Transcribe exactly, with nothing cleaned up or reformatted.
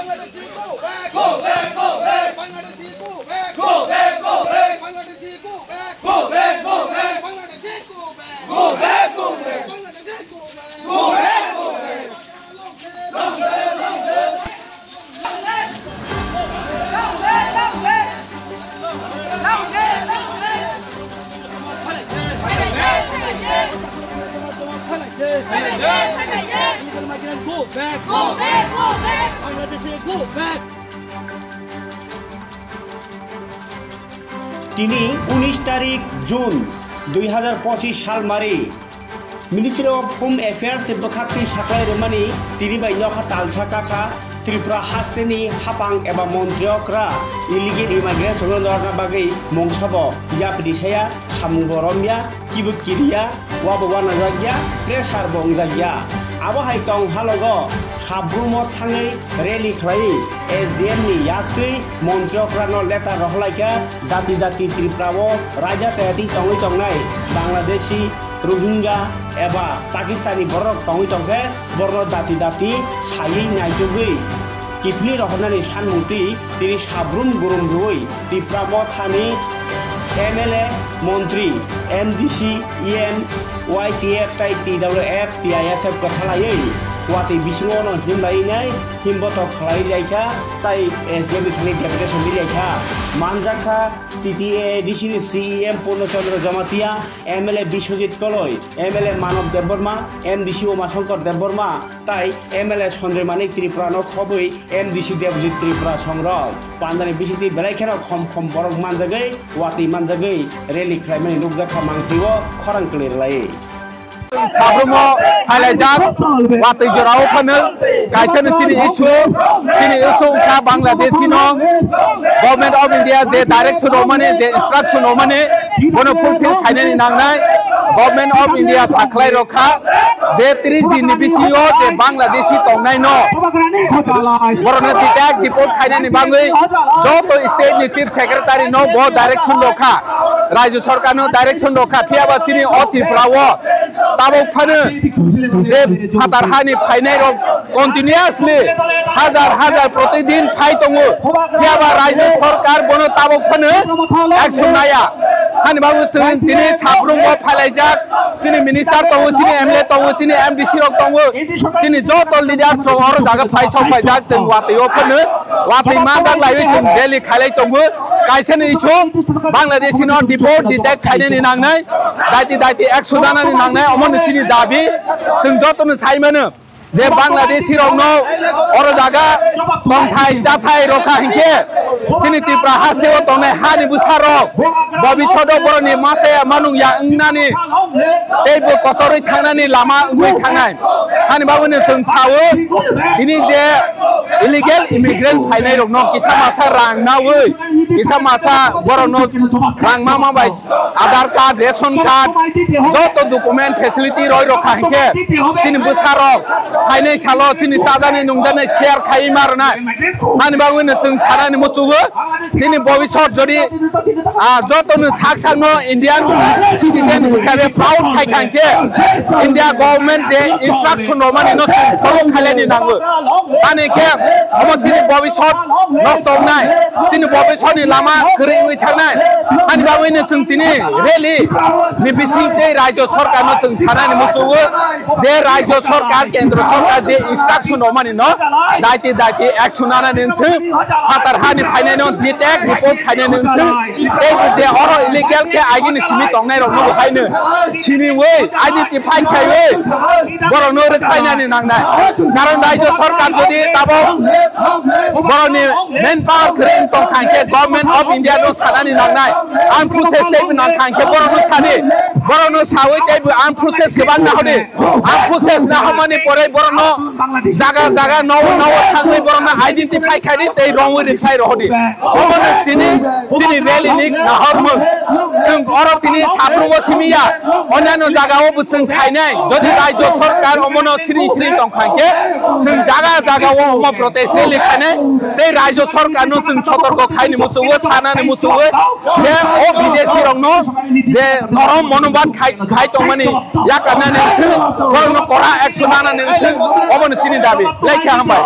Bangladeshi go back! Go back, go back! Bangladeshi go back! Go back, go back! Bangladeshi go back! Go back, go back! Bangladeshi go back! Go back, go back! Bangladeshi go back! Go back, go back! Long live, long live! Tini unis tarik June dui hazar pochis salmari Ministry of Home Affairs ni bwkhaktwi saklai rwmani tini bai nokha talsa kakha Tripura hasteni hapang eba montri okra illegal immigration no norna bagwi mungsa bo yapri saya, samung bo romya, kibu kiriya, wabo wanajakya, pressure bo wngjakya. Abo hai tong halogo sabrumo thangwi rally khlai S D M ni yaktwi montri okra no letter rohorlaikha, dati dati Tripura o raida chayatwi tongwi tongnai Bangladeshi Rohingya eba Pakistani bororok tongwi tongkhe, borokno dati dati saiwi naitugwi kiphilwi rohornani sanmungtwi tini sabrum gurum rwui Tipra Mothani M L A, montri, M D C, E M, Y T F tai T W F, T I S F kwthalaiwi watwi bisingono himlaiwi nai himbotok khlaiwi laikha tai S D F ni thani deputation wi laikha. Manjakha T T A A D C ni C E M Purno Chandra Jamatia, M L A Biswajit Koloi, M L A Manav Debbarma, M D C Umashankar Debbarma, tai M L A Sanjoy Manik Tripura no khobwi M D C Debjit Tripura songrok. Pandani bisingtwi belai kheno khom khom borok manjagwi, watwi manjagwi rally khlaimani nukjakha mangtwi o khorang kwlwi rwlai. Sabrumo phailai jak, watwi jorao phano kaisa no chini issue, chini issue wngkha Bangladeshi no Government of India je direction romani, je instruction romani, bono fulfill khainani nangnai. Government of India sakhlai rokha je tris din ni bisingo je Bangladeshi tongnai no, borokno detect deport khainani bagwi joto state ni chief secretary no bo direction rokha, rajyo sarkar no direction rokha, phiyaba chini o Tripura o tabuk phano je phatar hani phainai rok continuously hajar hajar protidin phai tongo, phiyaba rajyo sarkar bono tabuk phano action naya. Hani bagwi chwng tini sabrumbo phailaijak, chini minister tongo, chini M L A tongo, chini M D C rok tongo, chini joto leader rok oro jaga phai sok phaijak, chwng watwi o phano watwi majak laiwi chwng rally khailai tongo. Kaisa ni issue Bangladeshi no deport detect khainani nangnai, daiti daiti action nanani nangnai, omo ni chini dabi. Chwng joto no sai mano je Bangladeshi rok no oro jaga tongthai chathai rokha hinkhe chini Tripura haste o tongnai hani bwsa rok bobishoto boroni machaya manung ya wngnani tei bo kotorwi thangnani lama wngwi thangnai. Hani bagwino chwng sao, tini je illegal immigrant phainai rokno kisa masa rang naui, kisa masa borokno rang ma ma bai Aadhaar card, ration card, joto document facility roi rokha hinkhe chini bwsarok phainai salo chini chajaknai nungjaknai share khaiwi ma rwnai. Ani bagwino chwng sanani muchugo, chini bobisot jodi, ah, jotono sak sakno Indian citizen hisabe proud khai kha hinkhe India government je instruction romani no chwng follow khailani nango. Ani khe omo chini bobisot nosto wngnai, chini bobisotni lama kwrwi wngwi thangnai. Ani bagwino chwng tini rally ni bising tei rajyo sorkarno chwng sanani muchugo je rajyo sorkar, kendro sorkar je instruction romani no daiti daiti action nanani wngthwng, phatar hani phainaino detect report khainani wngthwng, tei bo je oro illegal khe agini simi tongnai rokno bo haino siniwi identify khaiwi borokno rwkhlainani nangnai. Karon rajyo sorkar jodi tabok borokni manpower kwrwi wng tong kha hinkhe Government of India no sanani nangnai, armed forces teibo nang kha hinkhe borokno sadi, borokno sawi teibo armed forces kwbang nahodi. Ang process na hamani pore borokno jaga jaga nogo nogo thangwi borokno identify khaidi tei romwi rwphai rohodi. Omono chini, chini rally ni nahormung. Chwng oro tini sabrumbo simi ya, onano jaga o bo chwng khainai. Jodi rajyo sorkar omono siri siri tong kha khe, chwng jaga jaga o omo protest rally khainai. Tei rajyo sorkar no chwng sotorko khaini muchungo, sanani muchungo je o bideshi rokno je norom monobad khai, khai tongmani yakarnani wngthwng, borokno kora action nanani wngthwng, omono chini dabi. Lekha hambai.